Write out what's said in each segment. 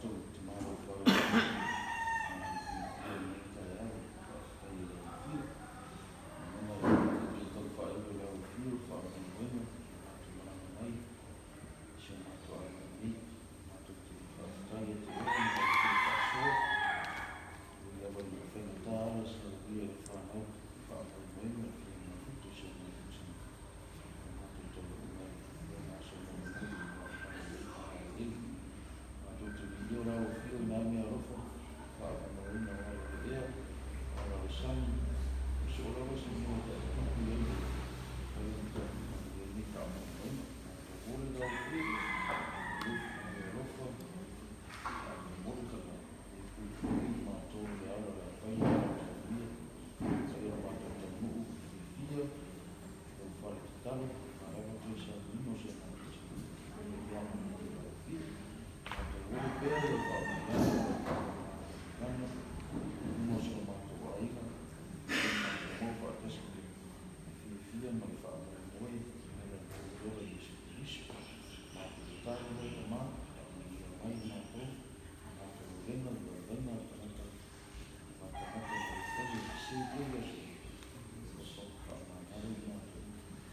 matou Tama o le Fale o le Alii, taeao, faafetai i lau Afio. Lagona e le tau faailo i lau Afio le faamoemoega o matou malaga mai i si o matou aiga nei. Matou te faafetai ia te oe mo lau tele faasoa. E ui lava ina faigata ala se manuia i le fanau i faamoemoega i le fia mafuta i si o matou tina. O matou taunuu mai i lona aso mulimuli i malamalama lelei ma ala lelei. Matou te viia lau Afio i na mea alofa, faavanoaina o ala o le ea, o ala o le sami, ua soo lava se mea ua taatupu i ai ua mafai ona taunuu manuia ai nei faamoemoega. Matou ole lau Afio, i le alofa, faamolemole tama e puipui i matou i le ala o le a fai ma matou manuia, mafai ona matou taunuu fiafia i lou fale tatalo, a lava toe sauniga o si a matou atunuu i le piamo i lau Afio. Matou ole pea i lau faamanuiaga ma lau faamagaloga i luga o si o matou aiga, ia matou mau faatasi i le fiafia ma le faamoemoe i ala i lou Ola Iesu Keriso. Matou tatalo lau Tama, faamanuia mai i matou, i matou avega i vaivaiga a le tagata ma tagata ma le faia sese i ia aso ua faamagalo i matou.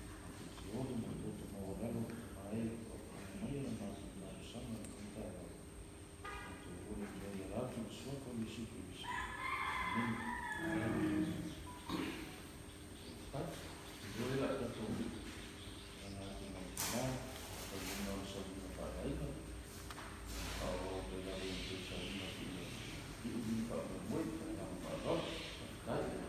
Matou te oli ma le loto maualalo Tama e, faafofoga mai la matou talosaga i lenei taeao. Matou oli atu ai e ala atu i le Suafa o Iesu Keriso. Amene. Faafetai. Ioe la tatou lana atu mai tina, tauina o le sauniga faaleaiga, faaauau atu ai lava i le tou sauniga seia liuliu faamoemoe ma le agaga faaaloalo. Faafetai.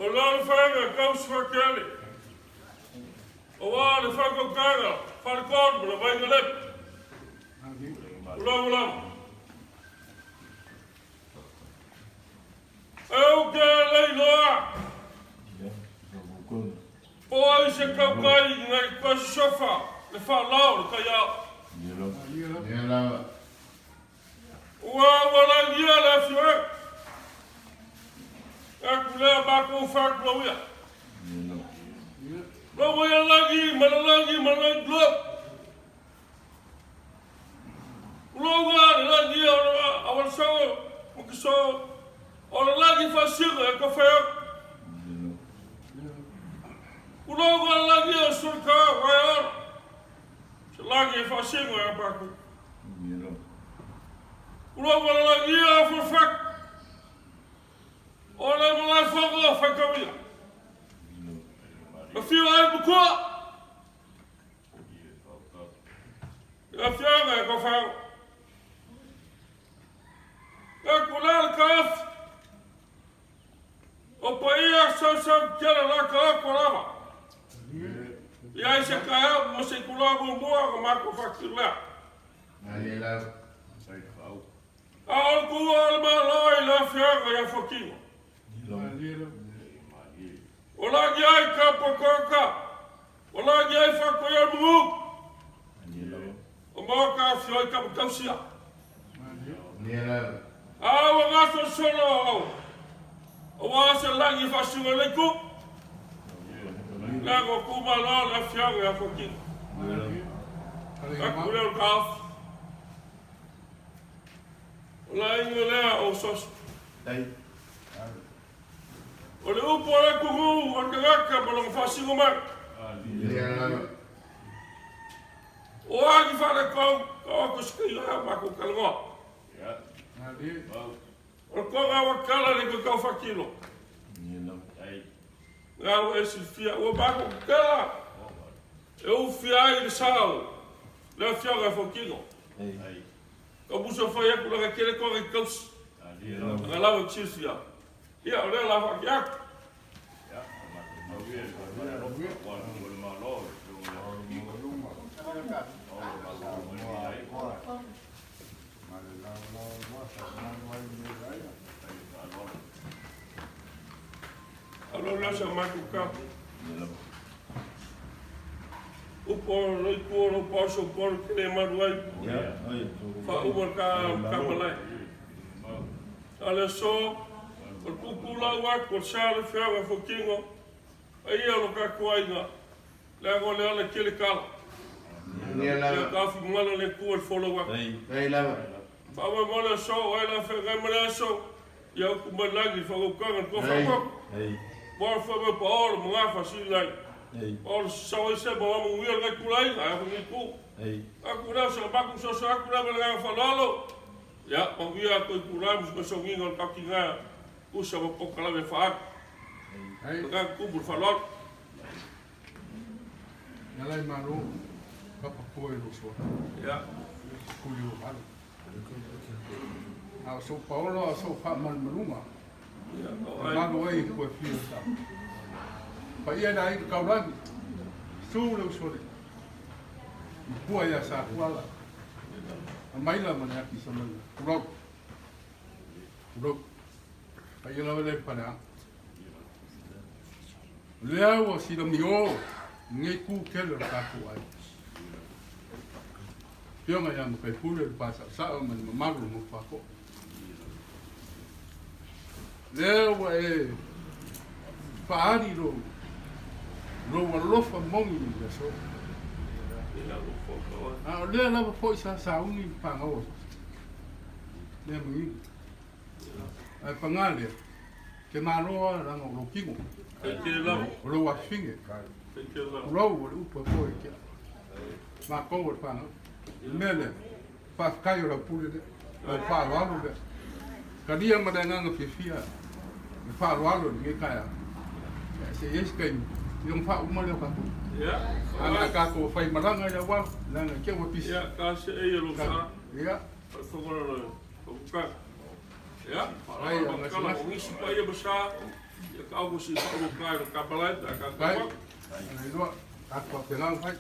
O Lalofaiga Gausfakele, aua le faakaukaga faletolu ma le Vainalepa. O lagolago. Eu te leiloa po ai se kaukai ngai kasofa le faalao le taiao. Ua ualagia le afioega. Aku lea matou faatulauia. Lau ia lagi ma le lagi ma le lagi lo. Ulouga le lagi o le awalsogo ma kiso o le lagi fasiga e kofeo. Ulouga le lagi o sulika waeola. Se lagi e fasiga e apaku. Ulouga le lagi o fulfak. O le malaefono o faitauia. Afio ai Matua. Le afioga e Kofau. E kula le taofi. O paia sausau tele la taoko lava. Ia i se taeao ma se itula muamua na matou faatino lea. A o le tuua o le Malo i le afioga ia Fuatino. O lagi ai ka potoka, o lagi ai faatoia o manu. O maota afio ai Tamatausia. A ua gasolosolo au, aua se lagi e faasino i le itu. Leaga o tu malo le afioga ia Fuatino. Atu lea o le taofi. O le aiga lea o Soso. O le upu a le atunuu o le tagata ma lona faasino mai. O a ni faaletonu, taoto se taimi a matou talanoa. O le toga ua tala le toe tau faatino. Lea ua e silafia, ua matou tatala e ufia ai le sao le afioga e Fotino. Ka musa fai atu lana tele toga i tausi. Ana lava i silafia. Ia, o lea la faati atu. Alo lea sa matou ka. Upu o le itu o lou paoso polo te le malu ai. Faauma le ka ka malae. A le aso, o le tuutuulau atu o le sa o le Afioga Fotino, paia o lo tatou aiga, leaga o le ala e tele tala. Ia taofimala le Atua i le folau atu. Faamoemoe le aso, o ai la feagai ma le aso, ia utu mai lagi i le faautautaga i le tofa poto. Mo le fai mai paolo ma gafa silai. Paolo sasau ai se ma manuia lenei tulaina, ae foi lenei itu. Atu lea o se matou soso atu lea ma le agaga faaaloalo. Ia, manuia atu i tulaga ma sosogiga o le tautiga usa ma polokalame e faaalu. Agaga tumu le faaaloalo. Ia lai malo papa poe lo soa. Ia. Kuli o hale. A o sou paolo a o sou faamalumaluga. Ia, o E ai. malo ai koe fia sa. Paia le aiga taulagi. Su le usole. Mapua ia sa kuala. Maila ma le ati sa mai. Tulou. Tulou. Paia lava le paleaga. O lea ua silamio lenei tu tele o le tatou aiga. Afioga ia Makaipule le Pasaosao ma le mamalu o le Motuakoa. Lea ua e faaali lou lou alofa moni i le aso. A o lea lava foi sa sauni le pagaoa lea manino. Ae paga lea, te malo lava leaga o lou tino, o lou afafine, tulou o le upu e po i tea. Matou o le fanau. O le mea lea, faafetai o lau pule lea, lau faaaloalo lea. Talia ma le agaga fiafia le faaaloalo i lenei taeao. Se i ai se taimi, ia ona faauma lea o tatou. Ana a tatou fai malaga i le auala, leaga i te ua pisi. Ia, ta se ei lo sa. Ia. Ia, Ai, faaaloalo a tala gasegase. o nisi paia ma sa, ia ka au si faaulukai le kamalae pe a Vai. tatou Ana iloa, tatou faapena ona fai.